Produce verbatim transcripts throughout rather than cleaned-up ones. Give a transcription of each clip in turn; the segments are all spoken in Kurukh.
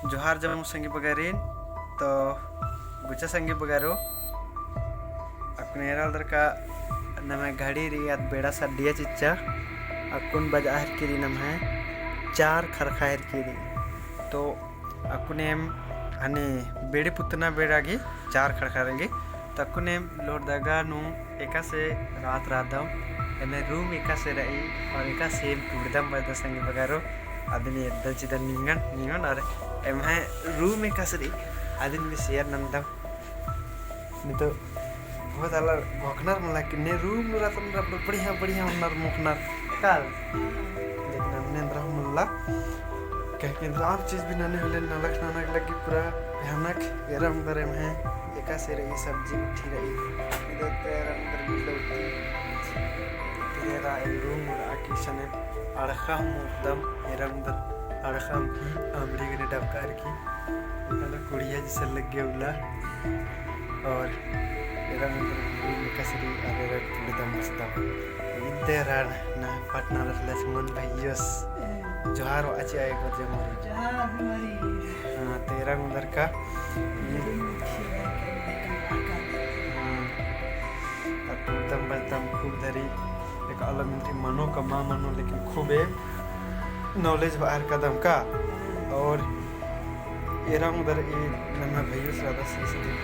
जोहार जम्मो संगी बगरिन। तो गुचा संगी बगरो, अक्कुन एरा ओन्दर का नम्है घड़ी रई, आद बेड़ा सड्डिया चिच्चा, अक्कुन बजआ हेलरकी रई नम्है चार खरखा हेलरकी रई। तो अक्कुन एम हनी बेड़ी पुतना बेड़ा गे चार खरखा हेलरकी। तो अक्कुन एम लोहरदगा नू एकासे रात रअदम, एम्है room एकासे रई और एकासे एम टूड़दम बअदम संगी बगरो, अदिन एद्दन चिदन निंगन, निंगन और एम्है room एकासे रई, अदिन भी share नन्दम। नी तो बहुत आलर घोखनर मला कि ने room नू रअदम, बढ़िया, बढ़िया ओनर मोख़नर काल। लेकिन अन्ने एन्दरा हूँ मला, काहे कि एन्दरा आम चीज भी नने होले नलख नना गे लग्गी पूरा भयानक। एरा ओन्दर एम्है एकासे रई, सब्जी गुट्ठी रई। इधर तो एरा ओन्दर मिलती। फिर एरा ए room और आके सने अड़खा हूँ एकदम एरा ओन्दर अड़खा हूँ की अमली गने डबका हेलरकी। मतलब कुड़िया जैसा लग्गी उल्ला। और एरा ओन्दर room एकासे रई, अरे रे टूड़दम बसदम। इद्दे एरा ना पटना रखलस मन भैयोस। जोहार वाची आए को जमोरी। जोहार हमारी। हाँ, तो एरा ओन्दर का। हाँ। और टूड़दम बसदम खूब धरी। एक अलग उनकी मनो कमा मनो, लेकिन खूबे knowledge बअर कदम का। और एरा ओन्दर ए नम्है भैयोस रअदस, इसलिए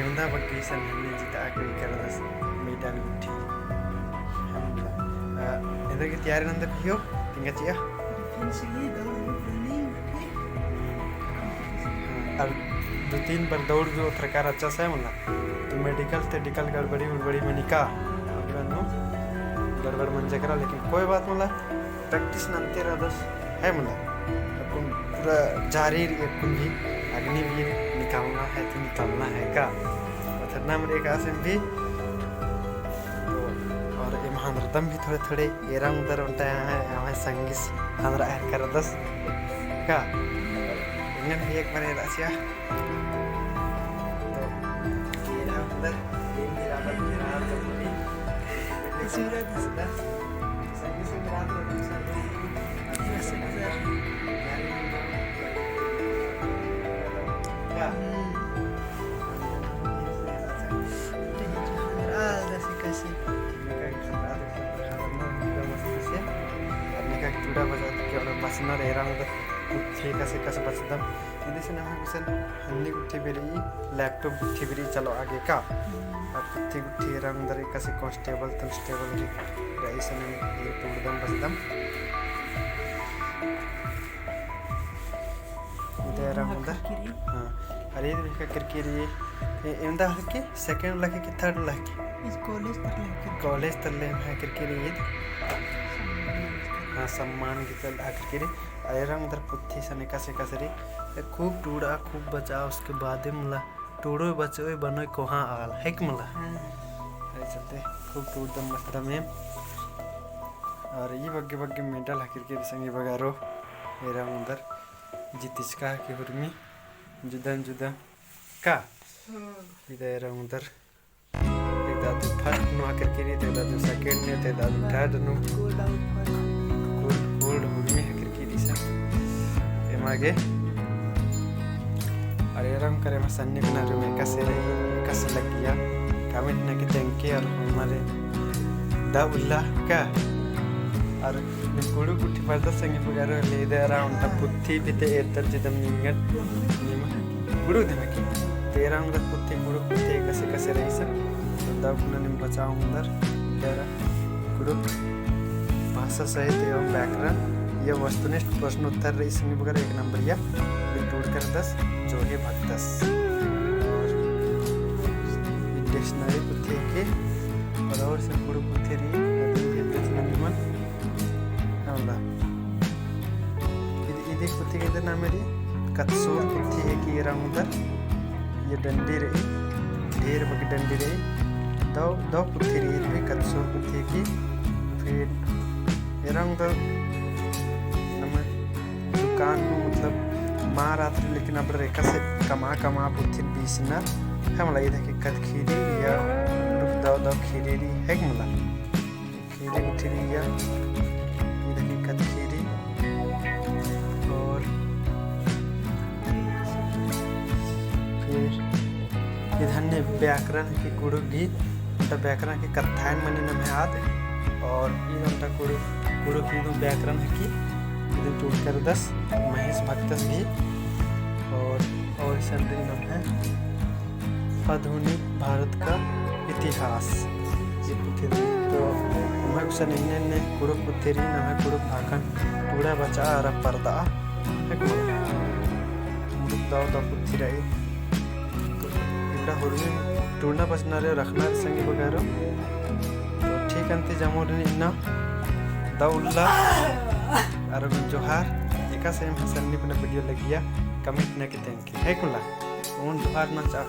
एवंदा बग्गे इसन हन्ने जिता आके करदस medal गुट्ठी। हम, अ, एन्देर गे तैयारी नंदर भैयो, तिंगा चिआ। Defence ही दौड़ भी planning भी। और दो तीन बार दौड़ भी ओथरका रहचा से मला। तो medical तेडिकल गड़बड़ी उड़बड़ी मनी का, अगला नू गड़बड़ मंजा केरा, लेकिन कोई बात मला। Practice नन्ते रअदस, है मला। अक्कुन पूरा जारी रई, अक्कुन भी अग्निवीर निकालना है तो निकालना है का। पत्थर नाम रे का से भी। तो और एम हंदरदम भी थोड़े थोड़े एरा ओन्दर ओन्टा है, हमारे संगीस हंदरा हेलरकी रअदस का। एंगन भी एक बार एरा चिआ। तो एरा ओन्दर, एम भी रअदम, एरा ओन्दर तो बोली। इसी रअदस। एकासे एकासे बचदम। इदी से नम्है गुसन हन्नी गुट्ठी भी रई, laptop गुट्ठी भी रई चलो आगे का। अब पुथी गुट्ठी एरा ओन्दर एकासे constable तंस्टेबल रई, रई सने ये टूड़दम बचदम। इदे एरा ओन्दर। हाँ, अरे इद भी का करके रई, एवंदा हेलरकी second लगे कि third लगे? इद college तरले हेलरकी। College तरले हेलरकी रई इद। हाँ, सम्मान गे हेलरकी रई। एरा ओन्दर पुथी सने एकासे एकासे रई। खूब टूड़ा, खूब बचा, उसके बाद ही मला टूड़ो बचोय बनोय कोहाँ आल, है कि मला? हाँ। अरे चलते खूब टूड़दम बचदम एम। और ई बग्गे बग्गे medal हेलरकी रई संगी बगरो, एरा ओन्दर जितिचका हेलरकी हुरमी जुदन जुदन का। हाँ। इदे एरा ओन्दर एक दादू first नू हेलरकी रई, ते दादू second नू, ते दादू third नू। Gold award। Gold, gold हुरमी हेलरकी रई सन। एमा गे। अरे एरा ओन्दर एमा सन्नी कुना रूम एकासे रई, एकासे लग्गिया। Comment नना गे तेंगके और हमारे दा उल्ला का। और नीम कुँड़ुख़ गुट्ठी बचदस संगी बगरो, ले इदे एरा ओन्टा पुथी भी ते एरदर चिदम निंगन। नीम कुँड़ुख़ दिम की, ते एरा ओन्दर पुथी, कुँड़ुख़ पुथी एकासे एकासे रई सन, तो दव कुना नीम बचआ ओन्दर, एरा कुँड़ुख़ भाषा साहित्य एवं व्याकरण, या वस्तुनिष्ठ प्रश्न उत्तर रई संगी बगरो एक नंबरिया, नीम टूड़ करदस, जो हे भगदस। और dictionary पुथी हेके, और, और से कुँड़ुख़ पुथी रई, अदिन भी एरदर चिदम निमन, अवला। इद-, इदी पुथी गे इदर नामे रई, कत्थसोर पुथी हेके एरा ओन्दर, ये डंडी रई, ढेर बग्गे डंडी रई, दव, दव पुथी रई, इद भी कत्थसोर पुथी हेके, फिर एरा ओन्दर नम्है दुकान नू मतलब मा रअदर, लेकिन अबड़र एकासे कमआ कमआ पुथी बीसनर, है मला इद हेके कत्थखीरी या दव दव खीरी रई, है कि मला। खीरी गुट्ठी रई या, इद हेके कत्थखीरी। और व्याकरण हिकी कुँड़ुख़ गही, ओन्टा व्याकरण हिकी कत्थायन मनी नम्है आद, और ईद ओन्टा कुँड़ुख़, कुँड़ुख़ ईद व्याकरण हिकी, ईद टूड़कर दस महेश भगतस गही, और, और इसन रई नम्है आधुनिक भारत का इतिहास। ई पुथी रई। तो नम्है गुसन एन्ने एन्ने कुँड़ुख़ पुथी रई, नम्है कुँड़ुख़ भाखन टूड़ा बचा अरा परदा, है कि? मुरुक दव दव पुथी रई। तो इबड़ा हुरमी टूड़ना बचना रई, रखना रई संगी बगारो। तो ठीक अन्ती जम्मो रई इन्ना दव उल्ला अरा जोहार। एकासे एम हसन नी अपना video लगिया comment नना की thank you। है कुल्ला? ओन जोहार ना चा।